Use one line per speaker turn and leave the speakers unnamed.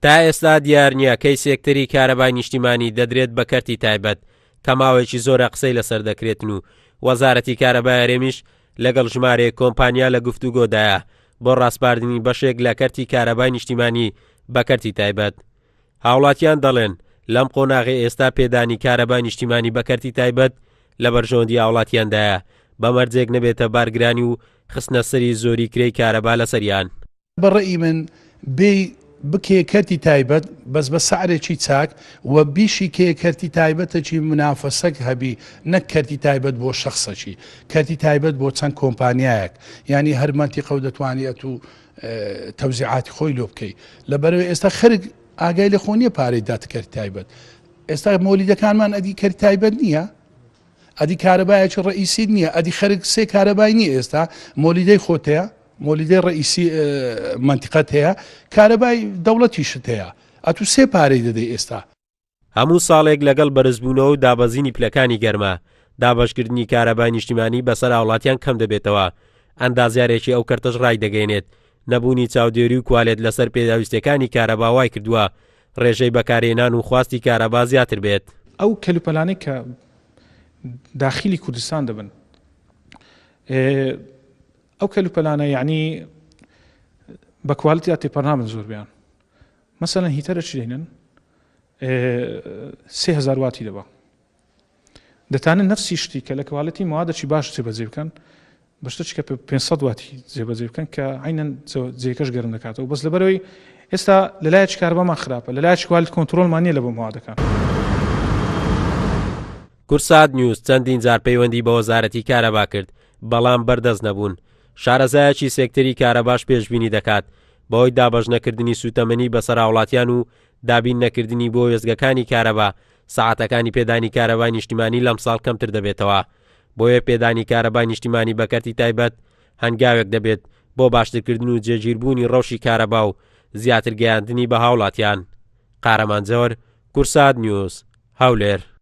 تا ئێستا دیار نییە کەی سێکتەری کارەبای نیشتیمانی دەدرێت بە کەرتی تایبەت کە ماوەیەکی زۆرە قسەی لەسەر دەکرێتن و وەزارەتی کارەبای هەرێمیش لەگەڵ ژمارەیەک کۆمپانیا لە گفتوگۆدایە بۆ ڕاسپاردنی بەشێک لە کەرتی کارەبای نیشتیمانی بە کەرتی تایبەت. هاوڵاتیان دەڵێن، لەم قۆناغەی ئێستا پێدانی کارەبای نیشتیمانی بە کەرتی تایبەت لە بەرژەوەندی هاوڵاتیاندایە، بە مەرجێک نەبێتە بارگرانی و خستنە سەری زۆری کرێی کارەبا لەسەریان.
بە ڕەئی من بێی بکەیە کەرتی تایبەت بەس بە سعرێکی چاک و بیشی کەیە کەرتی تایبەتەکی منافەسەک هەبی نەک کەرتی تایبەت بۆ شەخسەکی کەرتی تایبەت بۆ چەند کۆمپانیایەک یانی هەر مەنتیقە و دەتوانی ئەتوو تەوزیعاتی خۆی لۆ بکەی لەبەرەوەی ئێستا خەرک ئاگای لە خۆ نییە پارەی دات کەرتی تایبەت ئێستا مۆلیدەکانمان ئەدی کەرتی تایبەت نییە ئەدی کارەبایەکی ڕئیسی نییە ئەدی خەرک سێ کارەبای نییە ئێستا مۆلیدەی خۆتەیە مۆلیدەی ڕئیسی منتیقەت هەیە کارەبای دەوڵەتیشت هەیە ئەتو سێ پارەی دەدەی ئێستا.
هەموو ساڵێک لەگەڵ بەرزبوونەوە و دابەزینی پلەکانی گەرما، دابەشکردنی کارەبای نیشتیمانی بەسەر هاوڵاتیان کەم دەبێتەوە، ئەندازیارێکی ئەو کەرتەش ڕایدەگەیەنێت، نەبوونی چاودێری و کوالێت لەسەر پێداویستیەکانی کارەبا وایکردووە ڕێژەی بەکارهێنان و خواستی کارەبا زیاتر بێت.
ئەو کەلوپەلانەی کە داخیلی کوردستان دەبن ئەو کەلوپەلانە یعنی بە کوالتیا تێپەر نابن زۆربیان مەسەلەن هیتەرە چی دەینن 3000 واتی دەبا دەتانن نفسی شتی کە لە کوالەتی موادەکی باش جێبەجێ بکەن بە شتێکی کە 500 واتی جێبەجێ بکەن کە عینەن جێکەش گەرم دەکاتەوە بەس لەبەرەوەی ئێستا لەلایەکی کارەبامان خراپە لەلایەکی کوالت کۆنترۆڵمان نییە لە بۆ موادەکان.
کورسات نیوز چەندین جار پەیوەندی بە وەزارەتی کارەبا کرد، بەڵام بەردەست نەبوون. شارەزایەکی سێکتەری کارەباش پێشبینی دەکات، بەهۆی دابەشنەکردنی سووتەمەنی بەسەر هاوڵاتیان و دابین نەکردنی بۆ وێستگەکانی کارەبا، سەعاتەکانی پێدانی کارەبای نیشتیمانی لەمساڵ کەمتر دەبێتەوە. بۆیە پێدانی کارەبای نیشتیمانی بە کەرتی تایبەت هەنگاوێک دەبێت بۆ باشترکردن و جێگیربوونی ڕەوشی کارەبا و زیاتر گەیاندنی بە هاوڵاتیان. قارەمان جەوەر، کورسات نیوز، هەولێر.